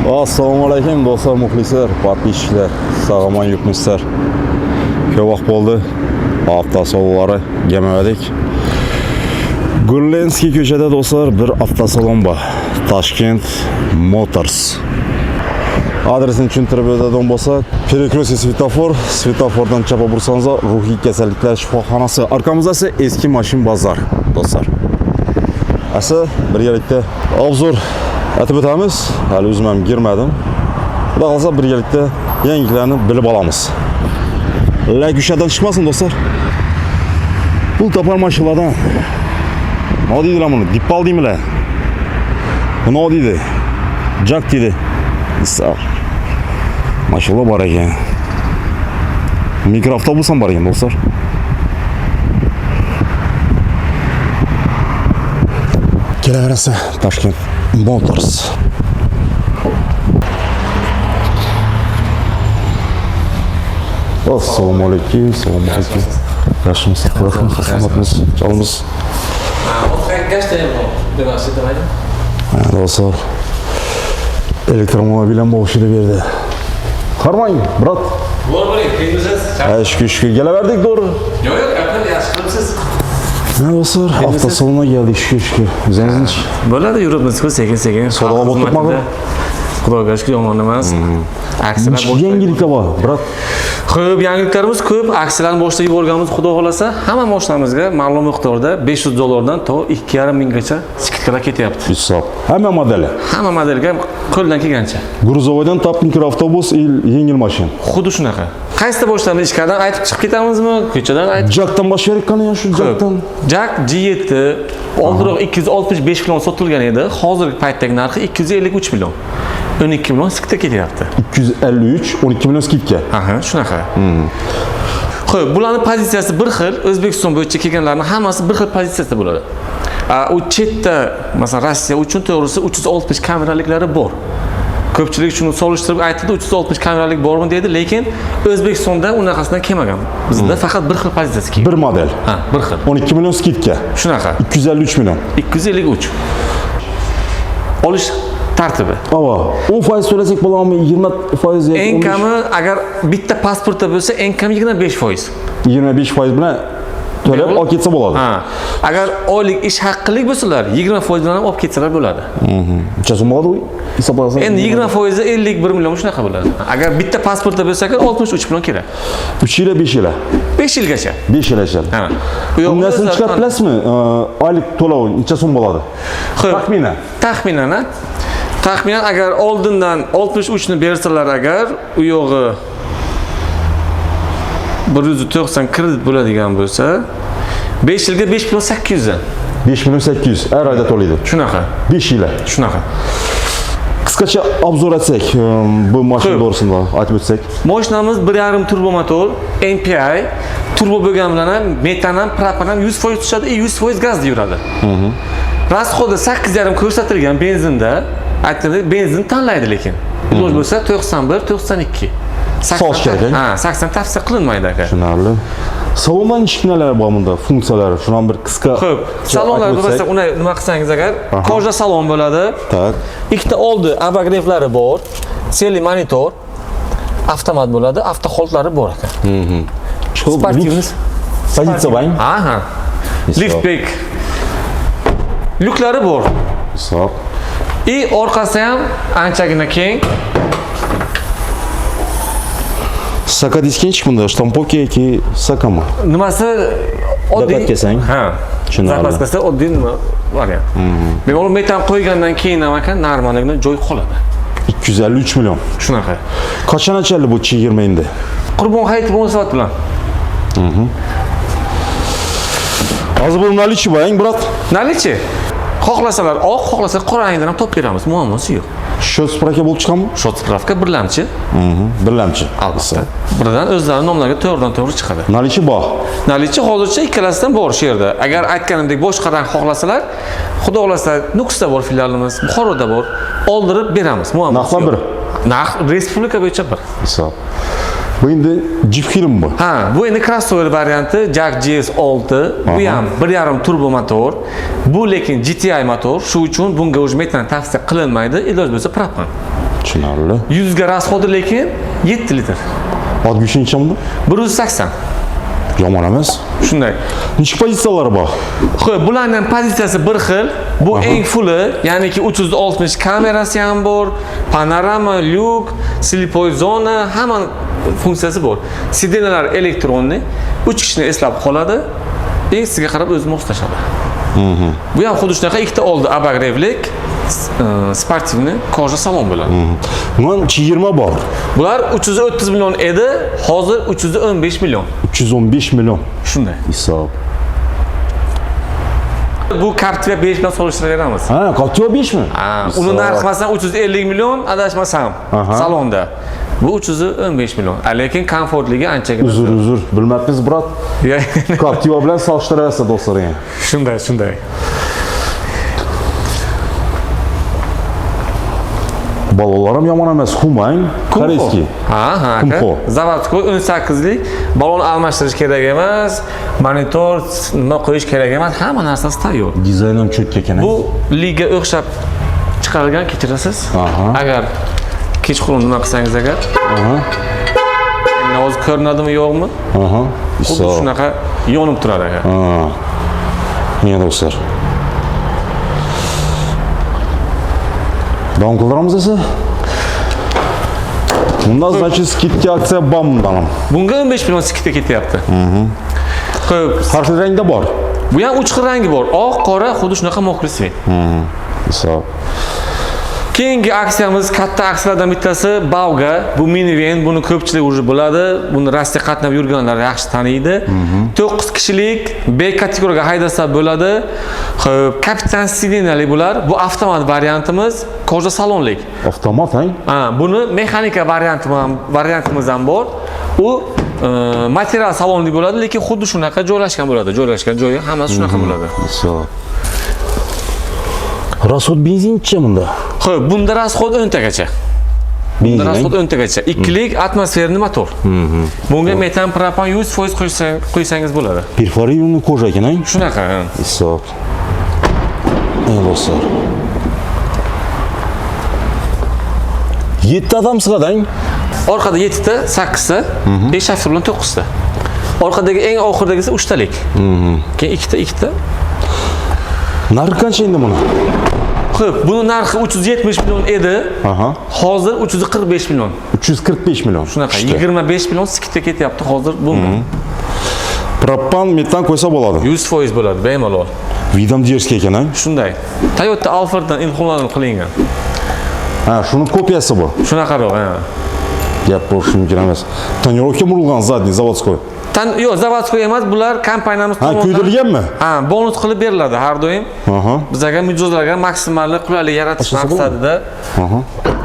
Assalomu alaykum do'stlar, muxlislar, подписчик lar, sog'-omon yuribmisizlar? Ko'p vaqt bo'ldi. Avtosalonlari kelmadik. Gullenskiy ko'chada do'stlar bir avtosalon bor. Tashkent Motors. Adresini tushuntirib o'tadigan bo'lsa, перекрестие svetofor, svetofordan chapga bursangiz ruhiy kasalliklar shifoxonasi. Arkamizda esa eski mashin bozor, do'stlar. Asa birgalikda обзор aytib o'tamiz. Hali o'zim ham girmadim. Xudo xohlasa birgalikda yangiliklarni bilib olamiz. Like ushadan chiqmasin do'stlar. Pul topar mashinalardan. Nima deydilar buni? Dippal deymilar. Nima deydi? Jack deydi. Sog'. Mashinalar bor ekan. Mikroavtobus ham bor ekan do'stlar. Kelaverasa Tashkent Motors. Assalomu alaykum, assalomu alaykum. Yaxshimisiz, xudoxo'm, salomatmisiz, jonimiz. Ha, do'stlar. Elektromobil ham o'xshaydi bu yerda. Qarmang, брат. Bor bo'ling, tengmisiz? Ha, shukur, shukur. Kelaverdik to'g'ri. Yo'q, yo'q, gaplar yaxshi qilibsiz. Ha, do'stlar, avtosalonga keldik, shukur, shukur. O'zingiz Bo'ladi, yuribmiz-ku sekin-sekin. Savdo Xalq o'tirmadi? xizmatida. Xudoga shukr, yomon emas. Aksiyalar boshlab. Yangiliklar bor, брат. Ko'p yangiliklarimiz ko'p, aksiyalarni boshlab yuborganmiz, xudo xolasa, hamma mashinamizga ma'lum miqdorda 500 dollardan to 2,5 minggacha скидка lar ketyapti. Hisob. Hamma modeli. Hamma modelga qo'ldan kelgancha. Грузовой dan tap mikroavtobus и yengil mashina. Xuddi shunaqa. Qaysida boshlaymiz? Ichkaridan aytib chiqib ketamizmi? Ko'chadan aytib Jackdan boshlaylik qani ya shu Jackdan. Jack G7 oldinroq 265 million sotilgan edi. Hozirgi paytdagi narxi 253 million. 12 million скидка ketyapti. 253, 12 million скидка. Aha, shunaqa. Xo'p, bularning pozitsiyasi bir xil, O'zbekiston bo'yicha kelganlarning hammasi bir xil pozitsiyasida bo'ladi. U chetda, masalan, Rossiya uchun to'g'risi 360 kameraliklari bor. Ko'pchilik shuni solishtirib aytdi, 360 kameralik bormi dedi, lekin O'zbekistonda unaqasidan kelmagan. Bizda faqat bir xil pozitsiyasi kelgan. Bir model. Ha, bir xil. 12 million скидка. Shunaqa. 253 million. 253. Olish tartibi. Ava, 10% to'lasak bo'ladimi? 20% yoki Eng 15? kami agar bitta pasportda bo'lsa, eng kami 25%. 25% bilan to'lab olib ketsa bo'ladi. Ha. Agar oylik ish haqqilik bo'lsalar, 20% bilan ham olib ketsalar bo'ladi. Necha so'm bo'ladi u? Hisoblasak. Endi 20% 51 million shunaqa bo'ladi. Agar bitta pasportda bo'lsa agar 63 million kerak. 3 yil, 5 yil. 5 yilgacha. 5 yil yashadi. Ha. U yo'q, Bundan o'zlari chiqarib bilasizmi? Oylik to'lov necha so'm bo'ladi? Xo'p. Taxminan. Taxminan, ha? Taxminan agar oldindan 63 ni bersalar agar, u yo'g'i 190 kredit bo'ladigan bo'lsa, 5 yilga 5 million 800 dan. 5 million 800 har oyda to'laydi. Shunaqa, 5 yil. Shunaqa. Qisqacha обзор etsak, bu mashina Xo'p. to'g'risida aytib o'tsak. Mashinamiz 1.5 turbo motor, MPI, turbo bo'lgani bilan ham metan ham, propan ham 100% tushadi, и 100% gazda yuradi. Расход i 8.5 ko'rsatilgan benzinda, aytganda benzin tanlaydi lekin. Iloji bo'lsa 91, 92. Solish kerak, Ha, 80 tavsiya qilinmaydi aka. Tushunarli. Salondan ichki nelar bor bunda? Funksiyalari, shundan bir qisqa. Xo'p, salonlar aytib bo'lsa, o'tsak. uni nima qilsangiz agar, кожа salon bo'ladi. Так. Ikkita oldi обогрев lari bor, целый monitor, avtomat bo'ladi, avto hold lari bor aka. Спортивный. Pozitsiya bang. Aha. Liftback. Lyuklari bor. Hisob. И orqasi ham anchagina keng. Saka diskinchik bunda, shtampovka yoki sakami? Nimasi oddiy. Zapaska kesang. Ha. Tushunarli. Zapaskasi oddiy nima variant. Bemalol metan qo'ygandan keyin ham aka normaligina joy qoladi. 253 million. Shunaqa. Qachon ochildi bu chegirma endi? Qurbon hayiti munosabati bilan. Hozir bu наличие bang, брат. Наличие. Xohlasalar oq, xohlasalar qora rangdan ham topib beramiz, muammosi yo'q. Счет справка bo'lib chiqadimi? Счет справка birlamchi. Birlamchi. Albatta. Birdan o'zlari nomlariga to'g'ridan to'g'ri chiqadi. Наличие bor. Наличие hozircha ikkalasidan bor shu yerda. Agar aytganimdek boshqa rang xohlasalar, xudo xohlasa Nukusda bor filialimiz, Buxoroda bor. Oldirib beramiz. Muammosi Narxlar yo'q. bir? Narx respublika bo'yicha bir. Hisob. Bu endi Jeep film bu. Ha, bu endi crossover varianti Jack GS6. Bu ham 1.5 turbo motor. Bu lekin GTI motor, shu uchun bunga уже metan tavsiya qilinmaydi. Iloji bo'lsa propan. Tushunarli. 100 ga расход i lekin 7 litr. Ot güçü necha bunda? 180. Yomon emas. Shunday. Nechta pozitsiyalari bor? Xo'p, bularning pozitsiyasi bir xil. Bu eng fulli, ya'niki 360 kamerasi ham bor, panorama, lyuk, слепой zona, hamma funksiyasi bor. Сиденья lar электронный, 3 kishini eslab qoladi, sizga qarab o'zi moslashadi. Bu ham xuddi shunaqa ikkita oldi обогрев lik, спортивный кожа salon bo'ladi. Bundan chegirma bor. Bular 330 million edi, hozir 315 million. 315 million. Shunday. Hisob. Bu Captiva 5 bilan solishtiraveramiz. Ha, Captiva 5 mi? Ha, uni narxi masalan 350 million adashmasam salonda. Bu 315 million. Lekin komfortligi anchagina. Uzr, bilmabmiz, брат. Captiva bilan solishtirasiz do'stlar yani. Shunday, shunday. Bolalar ham yomon emas, Humang, koreyskiy. Ha, ha, Kumho. Заводской 18lik balon almashtirish kerak emas, monitor nima qo'yish kerak emas, hamma narsasi tayyor. Dizayn ham cho'tka ekan. Bu liga o'xshab chiqarilgan, kechirasiz. Agar kechqurun nima qilsangiz agar. Endi hozir ko'rinadimi yo'qmi? Xuddi shunaqa yonib turadi aka. Mana do'stlar. Davom qildiramiz esa. Bunda значит скидка aksiya bor bundan ham. Bunga 15 million скидка ketyapti. Xo'p, Har xil rangda bor. Bu ham 3 xil rangi bor. Oq, qora, xuddi shunaqa мокрый цвет. Hisob. Keyingi aksiyamiz katta aksiyalardan bittasi Bauga. Bu minivan, buni ko'pchilik уже biladi. Buni Rossiya qatnab yurganlar yaxshi taniydi. 9 kishilik B kategoriyaga haydasa bo'ladi. Xo'p, kapitan сиденья li bular. Bu avtomat variantimiz, кожа salonlik. Avtomat, ha? Ha, buni mexanika variantimiz ham bor. U material salonlik bo'ladi, lekin xuddi shunaqa joylashgan bo'ladi. Joylashgan joyi hammasi shunaqa bo'ladi. Hisob. Расход benzinchi bunda? Xo'p, bunda расход 10 tagacha. Bunda расход 10 tagacha. Ikkilik atmosferni motor. Bunga metan, propan 100% qo'ysangiz bo'ladi. Perforirованный кожа ekan, ha? Shunaqa. Hisob. Ey do'stlar. 7 odam sig'adi, Orqada 7 ta, 8 ta, 5 shofyor bilan 9 ta. Orqadagi eng oxiridagisi 3 talik. Keyin 2 ta, 2 ta. Narxi qancha endi buni? Xo'p, buni narxi 370 million edi. Hozir 345 million. 345 million. Shunaqa 25 million скидка ketyapti hozir bunga. Propan, metan qo'ysa bo'ladi. 100% bo'ladi, bemalol. Вид ham дерзкий ekan, ha? Shunday. Toyota Alphard'dan ilhomlanib qilingan. Ha, shuni kopiyasi bu. Shunaqaroq, ha. Gap bo'lishi mumkin emas. Тонировка urilgan задний заводской. Yo'q, заводской emas, bular kompaniyamiz tomonidan. Ha, kuydirilganmi? Ha, bonus qilib beriladi har doim. Bizlarga mijozlarga maksimal qulaylik yaratish maqsadida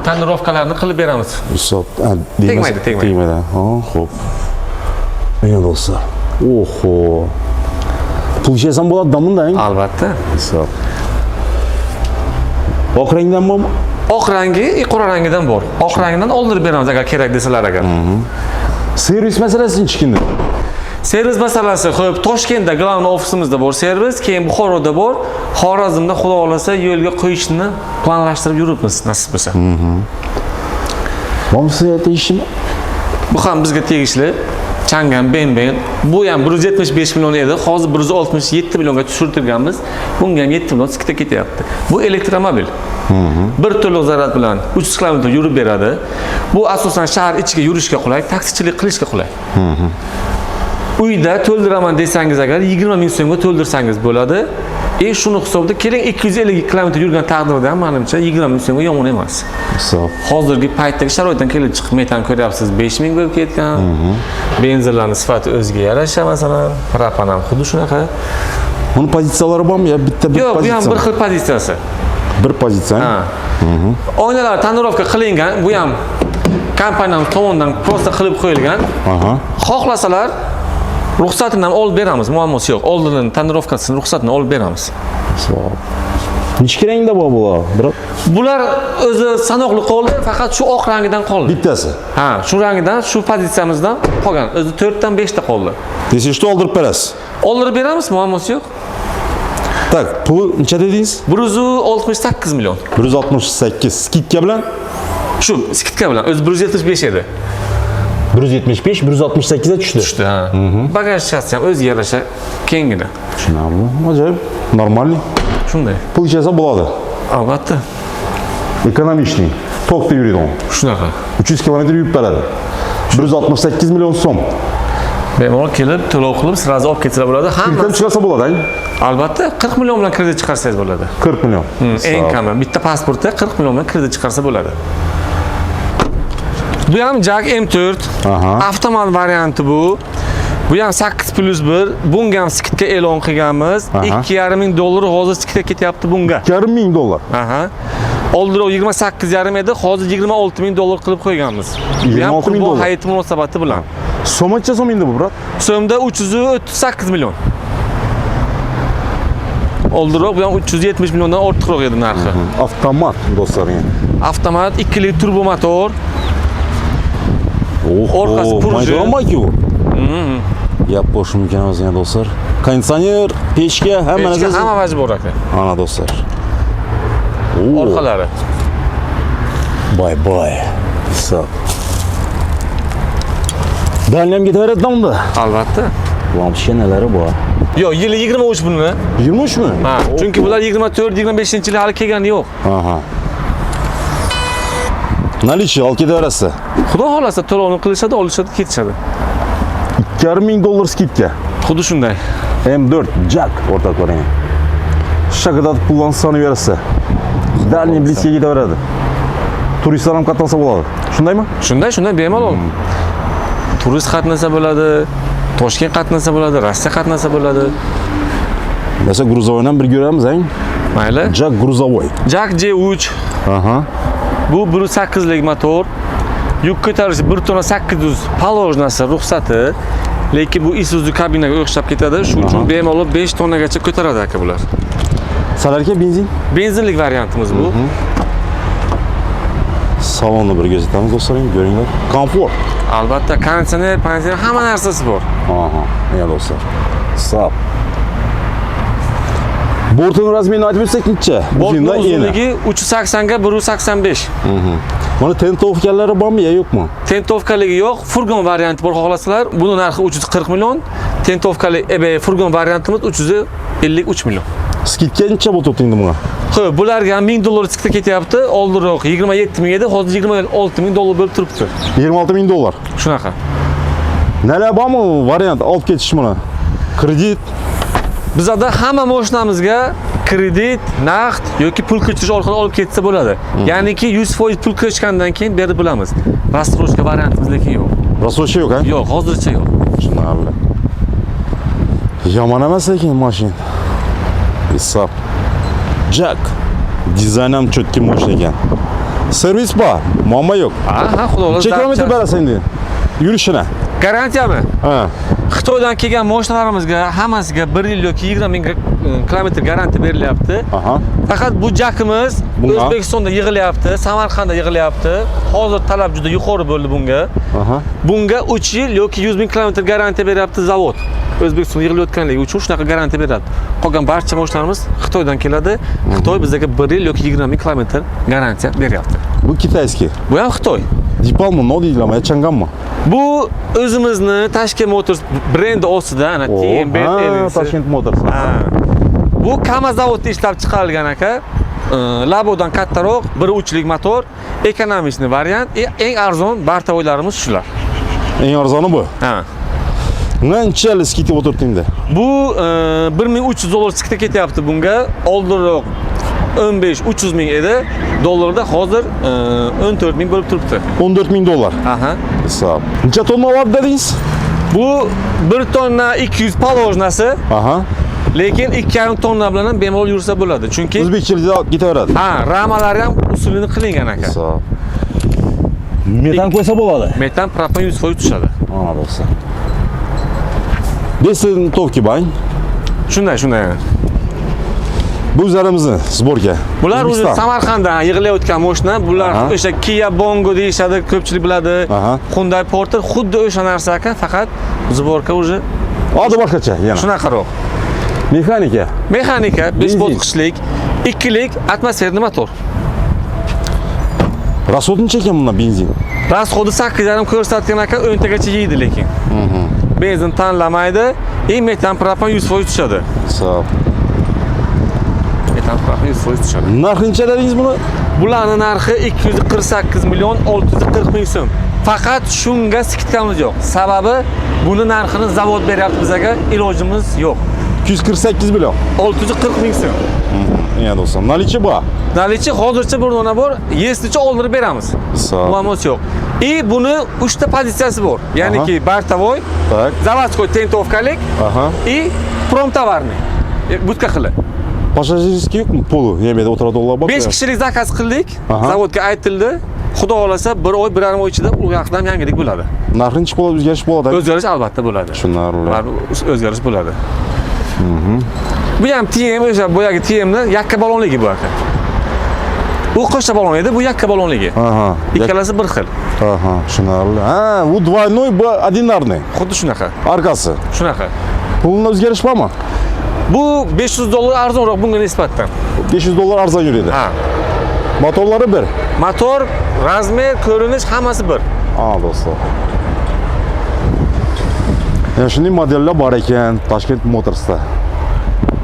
tonirovkalarni qilib beramiz. Hisob. Tegmaydi, tegmaydi. Tegmaydi. Ha, xo'p. Mana do'stlar. Oho. Pul ishlasam bo'ladi bunda, Albatta. Hisob. Oq rangdan bormi? Oq rangi, qora rangidan bor. Oq rangidan oldirib beramiz agar kerak desalar agar. Servis masalasi nechikindi? Servis masalasi, xo'p, Toshkentda главный ofisimizda bor servis, keyin Buxoroda bor. Xorazmda xudo xolasa yo'lga qo'yishni planlashtirib yuribmiz, nasib bo'lsa. Bormi sizga tegishlimi? Bu ham bizga tegishli. Changan BMW. Bu ham 175 million edi. Hozir 167 millionga tushirtirganmiz. Bunga ham 7 million скидка ketyapti. Bu elektromobil. Bir to'liq zaryad bilan 300 km yurib beradi. Bu asosan shahar ichiga yurishga qulay, taksichilik qilishga qulay. Uyda to'ldiraman desangiz agar 20 ming so'mga to'ldirsangiz bo'ladi. Shuni hisobida keling 250 km yurgan taqdirda ham menimcha 20 ming so'mga yomon emas. Hisob. Hozirgi paytdagi sharoitdan kelib chiqib metan ko'ryapsiz 5 ming bo'lib ketgan. Benzinlarning sifati o'ziga yarasha masalan, propan ham xuddi shunaqa. Buni pozitsiyalari bormi yo bitta bir Yo'q, bu ham pozitsiya? bir xil pozitsiyasi. Bir pozitsiya. Ha. Oynalar tonirovka qilingan, bu ham kompaniyamiz tomonidan prosta qilib qo'yilgan. Xohlasalar ruxsatini ham olib beramiz, muammosi yo'q. Oldindan tonirovkasini ruxsatini olib beramiz. Necha rangda bor bular? Biroq Bular o'zi sanoqli qoldi, faqat shu oq rangidan qoldi. Bittasi. Ha, shu rangidan, shu pozitsiyamizdan qolgan. O'zi 4 dan 5 ta qoldi. Desangiz oldirib berasiz. Oldirib beramiz, muammosi yo'q. Так, puli necha dedingiz? 168 million. 168 скидка bilan Shu скидка bilan o'zi 175 edi. 175, 168 ga tushdi. Tushdi, ha. Bagajchasi ham o'ziga yarasha kenggina. Tushunarli. Ajoyib. Нормальный. Shunday. Pul ishlasa bo'ladi. Albatta. Экономичный. Tokda yuradigan. Shunaqa. 300 kilometr yurib beradi. 168 million so'm. Bemalol kelib, to'lov qilib, сразу olib ketsalar bo'ladi. Hamma Kredit chiqarsa bo'ladi, albatta 40 million bilan kredit chiqarsangiz bo'ladi. 40 million. Eng kami bitta pasportda 40 million bilan kredit chiqarsa bo'ladi. Bu ham JAC M4. Avtomat varianti bu. Bu ham 8 plus 1. Bunga ham скидка e'lon qilganmiz. 2,5 ming dollar hozir скидка ketyapti bunga. 2,5 ming dollar. Aha. Oldinroq 28,5 edi, hozir 26 ming dollar qilib qo'yganmiz. Bu ham 26 ming Qurbon dollar. hayiti munosabati bilan. So'mcha so'm endi bu, брат? So'mda 338 million. Oldinroq bu ham 370 milliondan ortiqroq edi narxi. Avtomat, do'stlar. Avtomat 2 lik turbo motor. Oho, Orqasi пружин. Maydonmi bu? Gap bo'lishi mumkin emas ekan, do'stlar. Konditsioner, pechka, hamma Pechka, narsasi. Hamma vaji bor, aka. Ana, do'stlar. Oo, Orqalari. Bay bay. Hisob. Дальний ham ketaveradi unda. Albatta. Lamshinaları bor. Yo'q, yili 23 buni. 23 mi? Ha, chunki bular 24, 25 yil hali kelgani yo'q. Aha. Наличие olib ketaverasiz. Xudo xohlasa to'lovni qilishadi, olishadi, ketishadi. 2,5 ming dollar скидка. Xuddi shunday. M4 JAC, o'rtoqlar. Shakadatib pullarni sanab berasiz. Дальний, близкий ketaveradi. Turistlar ham qatnasa bo'ladi. Shundaymi? Shunday, shunday, bemalol. Turist qatnasa bo'ladi, Toshkent qatnasa bo'ladi, Rossiya qatnasa bo'ladi. Desa грузовой ham bir ko'ramiz, ang? Mayli. JAC грузовой. JAC J3 Aha. bu 1.8 lik motor. Yuk ko'tarishi 1 tonna 800 положено si, ruxsati. Lekin bu Isuzu kabinaga o'xshab ketadi. Shuning uchun bemalol 5 tonnagacha ko'taradi, aka, bular. Солярка, benzin? Benzinlik variantimiz bu. Salonni bir ko'rsatamiz, do'stlar, ko'ringlar. Komfort. Albatta, konditsioner, konditsioner, hamma narsasi bor. Aha, mana, do'stlar. Hisob. Bortini размер ini aytib o'tsak necha? Bortning Uzundan eni. uzunligi 380 ga 185. Mana, тентовка lari bormi yo yo'qmi? Тентовка ligi yo'q, furgon varianti bor xohlasalar. Buni narxi 340 million. Тентовка li furgon variantimiz 353 million. Скидка necha bo'lib turibdi endi bunga? Xo'p, bularga ham 1000 dollar скидка ketyapti. Oldinroq 27 ming edi, hozir 26 ming dollar bo'lib turibdi. 26 ming dollar. Shunaqa. Nelar bormi variant olib ketish buni? Kredit? Bizada hamma mashinamizga kredit, naqd yoki pul ko'chirish orqali olib ketsa bo'ladi. Ya'niki 100% pul ko'chgandan keyin berib bilamiz. Рассрочка variantimiz lekin yo'q. Рассрочка yo'q, ha? Yo'q, hozircha yo'q. Tushunarli. Yomon emas lekin mashina. Hisob. JAC. Dizayn ham чёткий, мощный ekan. Servis bor, muammo yo'q. Ha, xudo xohlasa. Necha kilometr berasiz endi? Yurishini. Garantiyami? Ha. Xitoydan kelgan mashinalarimizga hammasiga 1 yil yoki 20 ming kilometr garantiya berilyapti. Faqat bu Jakimiz Bunga? O'zbekistonda yig'ilyapti, Samarqandda yig'ilyapti. Hozir talab juda yuqori bo'ldi bunga. Bunga 3 yil yoki 100 ming kilometr garantiya beryapti zavod. O'zbekistonda yig'ilayotganligi uchun shunaqa garantiya beradi. Qolgan barcha mashinalarimiz Xitoydan keladi. Xitoy bizga 1 yil yoki 20 ming kilometr garantiya beryapti. Bu китайский. Bu ham Xitoy. Deepalmi, no deydilarmi, ya Changanmi? Bu o'zimizni Tashkent Motors brendi ostida, ana TMB Ha, Tashkent Motors. Ha. Bu KAMAZ zavodida ishlab chiqarilgan, aka. Labodan kattaroq, 1.3lik motor, экономичный variant, eng arzon бортовой larimiz shular. Eng arzoni bu. Ha. Qanchalik скидка o'tiribdi endi? Bu 1300 dollar скидка ketyapti bunga. Oldinroq 15 300 ming edi. Dollarda hozir 14 ming bo'lib turibdi. 14 ming dollar. Aha. Hisob. Necha tonna oladi dedingiz? Bu 1 tonna 200 положено si, lekin 2,5 tonna bilan ham bemalol yursa bo'ladi. Chunki O'zbekchilikda ketaveradi. Ha, ramalari ham usulini qilingan, aka. Hisob. Metan qo'ysa bo'ladi. Metan, propan 100% tushadi. Ana, do'stlar. Без тентовки bang. Shunday, shunday. Bu o'zlarimizni сборка. Bular o'zi O'zbekiston. Samarqanddan yig'ilayotgan mashina. Bular o'sha Kia Bongo deyishadi, ko'pchilik biladi. Hyundai Porter xuddi o'sha narsa, aka, faqat сборка уже Odi boshqacha yana. Shunaqaroq. Mexanika. Mexanika, 5 Benzin. bosqichlik, 2 lik атмосферный motor. Расход necha ekan bundan benzin? Расход i 8,5 ko'rsatgan aka, 10 tagacha yeydi lekin. Benzin tanlamaydi. И metan propan 100% tushadi. Sağ. Metan propan 100% tushadi. Narxi necha dedingiz buni? Bularning narxi 248 million 640 ming so'm. Faqat shunga скидка miz yo'q. Sababi buni narxini zavod beryapti bizaga, ilojimiz yo'q. 248 million. 640 ming so'm. Ya do'stlar, наличие bor. Наличие hozircha bir dona bor, если что oldirib beramiz. Sağ. Muammosi yo'q. И buni 3 ta pozitsiyasi bor. Ya'niki бортовой, Так. заводской тентовка lik и промтоварный. Будка xili. Пассажирский yo'qmi? Полу, yemedi o'tiradiganlar bor. 5 kishilik заказ qildik. Aha. Zavodga aytildi. Xudo xohlasa, bir oy, 1,5 oy ichida u yoqdan ham yangilik bo'ladi. Narxi necha bo'ladi, o'zgarish bo'ladi. O'zgarish albatta bo'ladi. Tushunarli. Baribir o'zgarish bo'ladi. Bu ham TM, o'sha boyagi TMni yakka balonligi bu aka. U qo'shma balon edi, bu yakka balonligi. Ikkalasi bir xil. Aha, tushunarli. Ha, bu двойной, bu одинарный. Xuddi shunaqa. Arkasi. Shunaqa. Bunun o'zgarish bormi? Bu 500 dollar arzonroq bunga nisbatan. 500 dollar arzon yuradi. Ha. Motorlari bir. Motor, размер, ko'rinish hammasi bir. Ha, do'stlar. Ya shunday modellar bor ekan Toshkent Motorsda.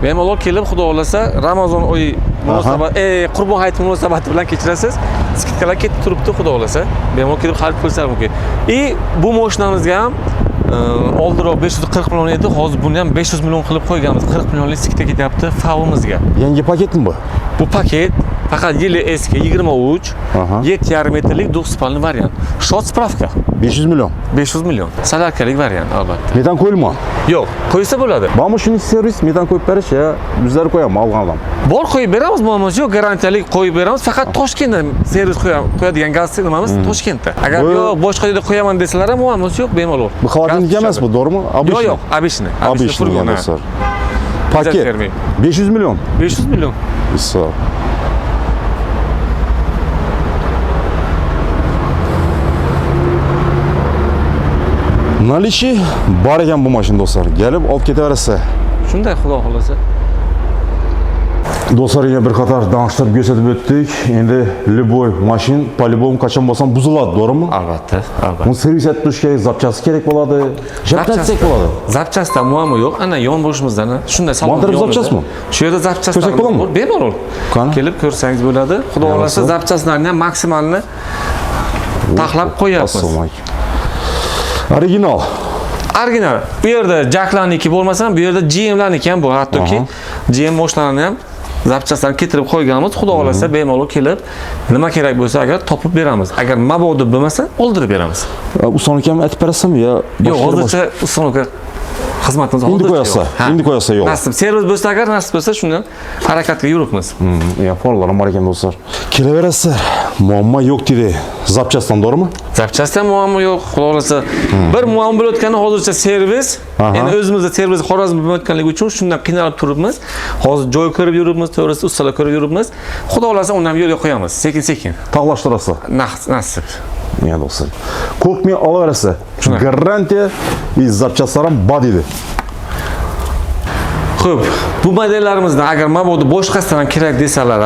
Bemalol kelib, xudo xohlasa, Ramazon oyi munosabat, Qurbon hayiti munosabati bilan kechirasiz. Скидка lar ketib turibdi, xudo xohlasa. Bemalol kelib xarid qilishlari mumkin. И bu mashinamizga ham oldinroq 540 million edi, hozir buni ham 500 million qilib qo'yganmiz. 40 millionlik скидка ketyapti FAO'mizga. Yangi paketmi bu? Bu paket faqat yili eski 23, 7,5 metrlik двухспальный variant. Счёт справка 500 million. 500 million. Солярка lik variant albatta. Metan qo'yilma. Yo'q, qo'ysa bo'ladi. Bormi shuni servis metan qo'yib berish ya o'zlari qo'yami olgan odam? Bor, qo'yib beramiz, muammosi yo'q, garantiyalik qo'yib beramiz. Faqat Toshkentda servis qo'yadigan gaz nimamiz Toshkentda. Agar yo'q, boshqa joyda qo'yaman desalar ham muammosi yo'q, bemalol. Bu холодильник Gaz emas bu, tushadi. To'g'rimi? Yo'q, yo'q, обычный. Обычный furgon, ha. do'stlar. Paket bermay. 500 million. 500 million. Iso. Наличие bor ekan bu mashina do'stlar. Kelib olib ketaverasiz. Shunday, xudo xohlasa. Do'stlar, yana bir qator danishtirib ko'rsatib o'tdik. Endi любой mashin по-любому qachon bo'lsam buziladi, to'g'rimi? Albatta, albatta. Buni servis etib turish kerak, запчасть kerak bo'ladi. Запчасть bo'ladi. Запчасть da muammo yo'q. Ana yonboshimizdan shunday salon Montarib yonida. запчасть mi? Shu yerda запчасть Ko'rsak bo'ladimi? Bemalol. Qani? Kelib ko'rsangiz bo'ladi. Xudo xohlasa, запчасть larni ham maksimalni taxlab qo'yapmiz. Assalomu alaykum. Original. Original. Bu yerda Jacklarniki bo'lmasa ham, bu yerda GMlarniki ham bor. Hattoki GM mashinalarni ham запчасть larni keltirib qo'yganmiz. Xudo xohlasa, bemalol kelib, nima kerak bo'lsa agar topib beramiz. Agar mabodo bo'lmasa, oldirib beramiz. Установка ham aytib berasizmi yo? Yo'q, hozircha установка xizmatimiz Endi hozircha qo'yasiz. yo'q. Ha. Endi qo'yasiz yo'q. Nasib servis bo'lsa, agar nasib bo'lsa, shundan harakatga yuribmiz. Ya forlar bor ekan do'stlar. Kelaverasizlar. Muammo yo'q dedi. Запчасть dan to'g'rimi? Запчасть da muammo yo'q, xudo xohlasa. Bir muammo bo'layotgani hozircha servis. Endi o'zimizda servis Xorazm bo'lmayotganligi uchun shundan qiynalib turibmiz. Hozir joy ko'rib yuribmiz, to'g'risi ustalar ko'rib yuribmiz. Xudo xohlasa, uni ham yo'lga qo'yamiz, sekin-sekin. Tag'lashtirasiz. Nasib. Ya do'stlar. Qo'rqmay olaverasiz. Shunaqa. Garantiya и запчасть lar ham bor dedi. Xo'p, bu modellarimizdan agar mabodo boshqasidan ham kerak desalar,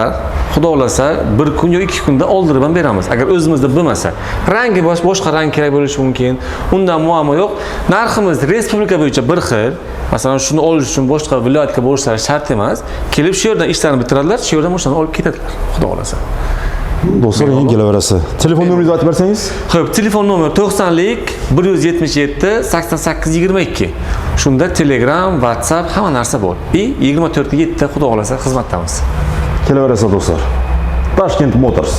xudo xohlasa, bir kun yo 2 kunda oldirib ham beramiz. Agar o'zimizda bo'lmasa, rangi boshqa rang kerak bo'lishi mumkin. Undan muammo yo'q. Narximiz respublika bo'yicha bir xil. Masalan, shuni olish uchun boshqa viloyatga borishlari shart emas. Kelib shu yerdan ishlarini bitiradilar, shu yerdan mashinani olib ketadilar. Xudo xohlasa. Do'stlar, yana kelaverasiz. Telefon nomeringizni aytib bersangiz. Xo'p, telefon nomer 90lik 177 88 22. Shunda Telegram, WhatsApp hamma narsa bor. И 24 7 xudo xohlasa xizmatdamiz. Kelaverasiz do'stlar. Tashkent Motors.